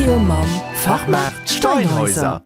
Meteo mam Fachmaart Steinhäuser.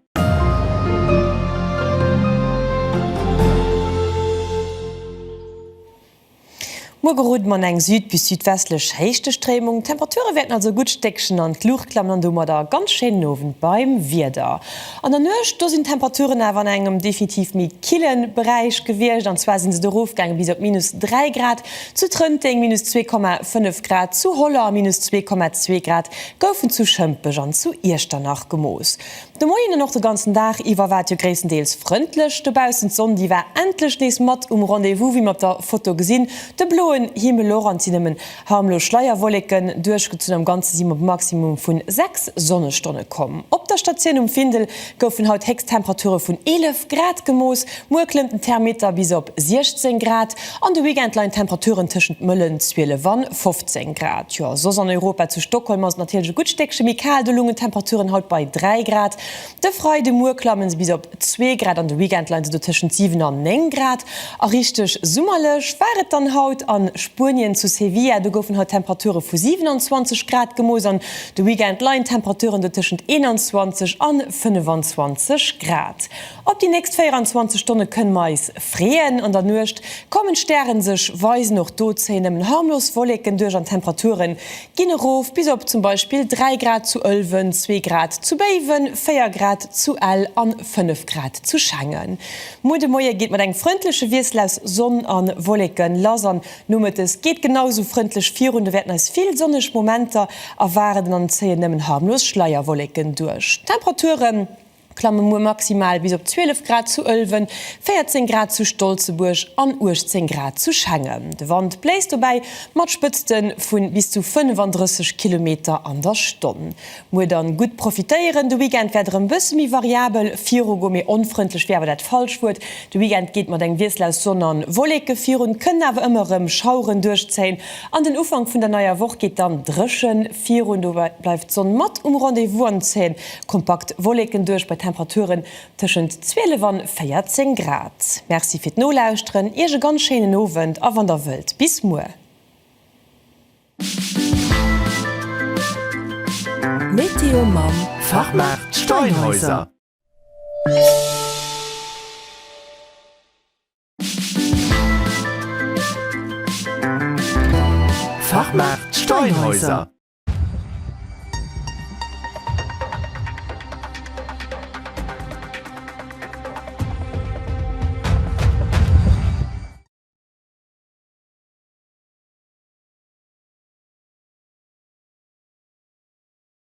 Muer geroden mer an eng süd bis südwestlech Héichtestréimung. D'Temperature wäerten also e gutt Stéckchen an d'Luucht klammen an domadder e ganz schéinen Owend beim Wieder. An der Nuecht, do sinn d'Temperaturen awer an engem definitiv méi kille Beräich gewiescht, an zwar si se do erofgaange bis op minus 3 Grad zu Trënteng, minus 2,5 Grad zu Holler a minus 2,2 Grad goufen zu Schëmpech an zu Iechternach gemooss. De Moien an och de ganzen Dag iwwer war et jo gréisstendeels frëndlech dobaussen. D'Sonn, déi war endlech nees mat um Rendez-vous, wéi mer op der Foto gesinn. De bloen Himmel och an et sinn nëmmen harmlos Schleierwolleken duerchgezunn. Am Ganze si mer op e Maximum vun 6 Sonnestonne komm. Op der Statioun um Findel goufen haut Héchsttemperature vun 11 Grad gemooss. Muer klëmmt den Thermeter bis op 16 Grad an de Weekend leien d'Temperaturen tëschent mëllen 12 an 15 Grad. Jo, soss an Europa, zu Stockholm ass et natierlech e gutt Stéckche méi kal, do lungen d'Temperaturen haut bei 3 Grad. De Freide Muer klammen se bis op 2 Grad an de Weekend leien se do tëschent 7 an 9 Grad. A richteg summerlech war et dann haut a Spuenien, zu Sevilla, do goufen haut Temperature vu 27 Grad gemooss an de Weekend leien d'Temperaturen do tëschent 21 an 25 Grad. Op déi nächst 24 Stonne kënne mer eis freeën. An der Nuecht kommen d'Stären sech weisen, och do zéien nëmmen harmlos Wolleken duerch an d'Temperature ginn erof bis op zum Beispill 3 Grad zu Ëlwen, 2 Grad zu Béiwen, 4 Grad zu Ell an 5 Grad zu Schengen. Muer de Moie geet mat engem frëndleche Wiessel aus Sonn a Wolleken lass an nomëttes geet genau esou frëndlech virun. Do wäerten eis vill sonneg Momenter erwaarden an et zéien nëmmen harmlos Schleierwolleken duerch. D'Temperaturen. Klamme muer maximal bis op 12 Grad zu Ëlwen, 14 Grad zu Stolzebuerg an 18 Grad zu Schengen. De Wand bléist dobäi mat Spëtzte vu bis zu 35 Kilometer an der Stonn. Muer dann gutt profitéieren, de Weekend wäert erëm bësse méi variabel virugoen, mee onfrëndlech wier awer dat falscht Wuert. De Weekend geet mat engem Wiessel aus Sonn an Wolleke virun, kënnen awer ëmmer erëm Schaueren duerchzéien an den Ufank vun der neier Woch geet dann dréchen virun. Do bleift d'Sonn mat um Rendez-vous an zéien Kompakt Wolleken duerch bei Temperaturen tëschent 12 an 14 Grad. Merci fir d'Nolauschteren, Iech e ganz schéinen Owend a wann der wëllt bis muer. Meteo mam Fachmaart Steinhäuser. Fachmaart Steinhäuser.